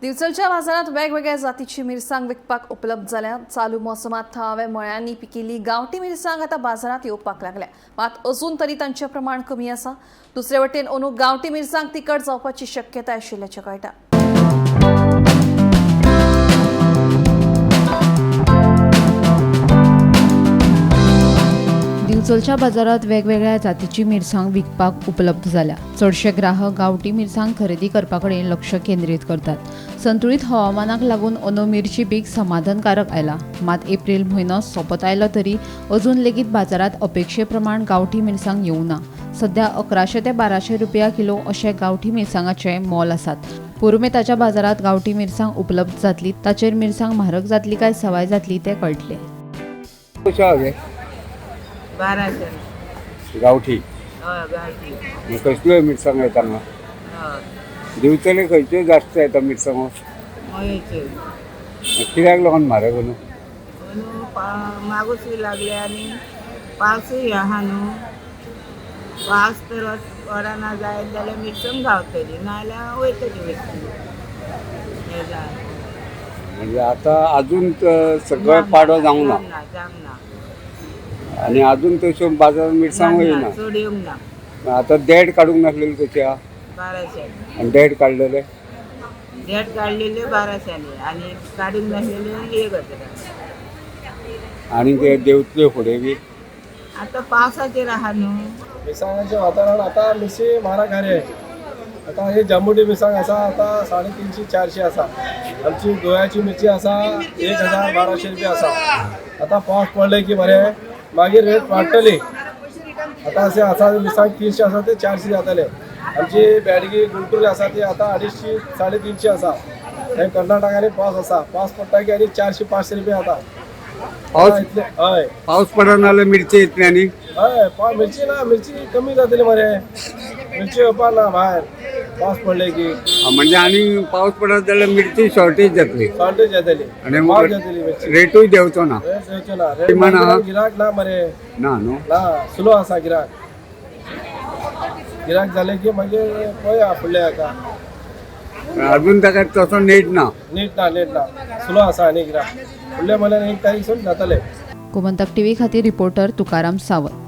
दिवचलच्या बाजारात वेगवेगळ्या जातीची मिरसांग विकपाक उपलब्ध जाल्या. चालू मोसमात थळाव्या मळ्यांनी पिकिल्ली गांवठी मिरसांग आता बाजारात येवपाक लागल्या, मात अजून तरी तांचें प्रमाण कमी आसा. दुसरे वटेन अंदू गांवठी मिरसांग तिखट जावपाची शक्यताय आशिल्ल्याचें कळटा. दिवचलच्या बाजारात वेगवेगळ्या जातीची मिरसांग विकपाक उपलब्ध जाल्या. चडशे ग्राहक गांवठी मिरसांग खरेदी करपा कडेन लक्ष केंद्रीत करतात. संतुळीत हवामानाक लागून अंदू मिरची पीक समाधानकारक आयला. मात एप्रील म्हयनो सोंपत आयलो तरी अजून लेगीत बाजारात अपेक्षे प्रमाण गांवठी मिरसांग येवंक ना. सध्या 1100 ते 1200 रुपया किलो अशे गांवठी मिरसांगाचे मोल आसात. पुरुमेताच्या बाजारात गांवठी मिरसांग उपलब्ध जातली, ताचेर मिरसांग म्हारग जातली काय सवाय जातली तें कळटलें. कशें हांवें 1200. गांवठी. हय, गांवठी. मग कसल्यो मिरसांगो येता हांगा? हय. दिवचले खंयच्यो जास्त येता मिरसांगो? मयेच्यो. कित्याक लागून म्हारग न्हू? न्हू, मागूसूय लागले आनी पावसूय आहा न्हू. पावस तर पडना जायत जाल्यार मिरसांग गावतली, नाजाल्यार वयतली मिरसांग हें जाय. म्हणजे आता अजून सगळें पाडो जावंक ना. जावंक ना, जावंक ना. आनी अजून तश्यो बाजारात मिरसांगो येयना. चड येवंक ना. आता देड काडूंक नासलेली कशी आहा? 1200. आनी देड काडलेले? देड काडलेले 1200 आनी काडूंक नासलेले 1000. आनी ते देंवतल्यो फुडें बी? आतां पावसाचेर आहा न्हू. मिरसांगाचें वातावरण आता मिरची म्हारग आहे. आता हे जांबुटी मिरसांग आसा आता 350 400 आसा. आमची गोव्याची मिरची आसा 1000 1200 रुपया आसा. आता पावस पडले की बरे मागीर रेट वाडटली. आता असे आसा मिरसांग 300 आसा ते 400 जातले. आमची बेडगी गुंटूर आसा ती आता 250 350 आसा. हे कर्नाटकांनी पावस आसा, पावस पडटा की आनी 400 500 रुपया जाता. पावस इतले हय. पावस पडना जाल्यार मिरची येतली आनी? हय, पाव मिरची ना, मिरची कमी जातली मरे. मिरची येवपा ना भायर पावस पडले की. म्हणजे आनी पावस पडत जाल्यार मिरची शॉर्टेज जातली. शॉर्टेज जातली. आनी पावस जातली मिरची. रेटूय देंवचो ना. रेट येवचो ना. रेट किमान आहा? गिराक ना मरे. ना न्हू. ना, स्लो आसा गिराक. गिराक जाले की मागीर पळया फुडले हाका. अजून ताका तसो नेट ना. नीट ना, नीट ना, स्लो आसा आनी गिराक. फुडल्या म्हयन्यान 1 तारीख सून जातले. गोमंतक टीव्ही खातीर रिपोर्टर तुकाराम सावंत.